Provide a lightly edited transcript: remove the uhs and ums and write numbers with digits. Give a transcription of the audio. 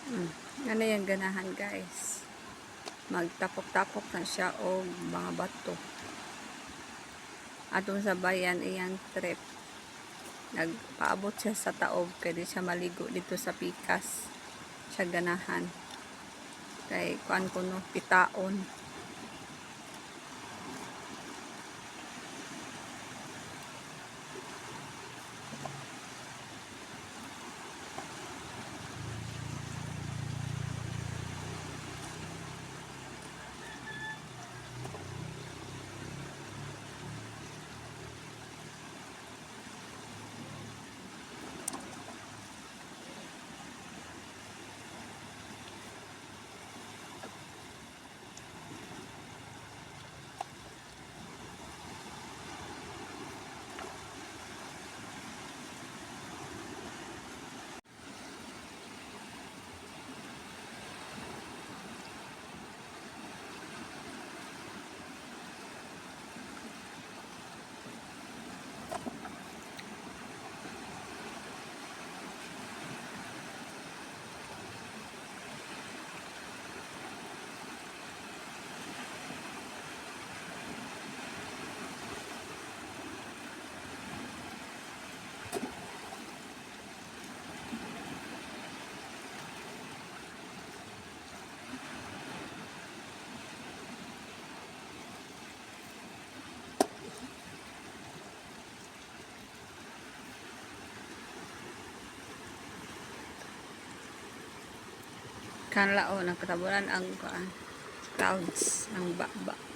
Ano yung ganahan, guys? Magtapok-tapok na siya og mga bato. Atong sa bayan iyang trip. Nagpaabot siya sa taob kay di siya maligo dito sa pikas. Siya ganahan. Kay kuan kuno pitaon. Kanlao nagkatabunan ang kuan clouds ang baba.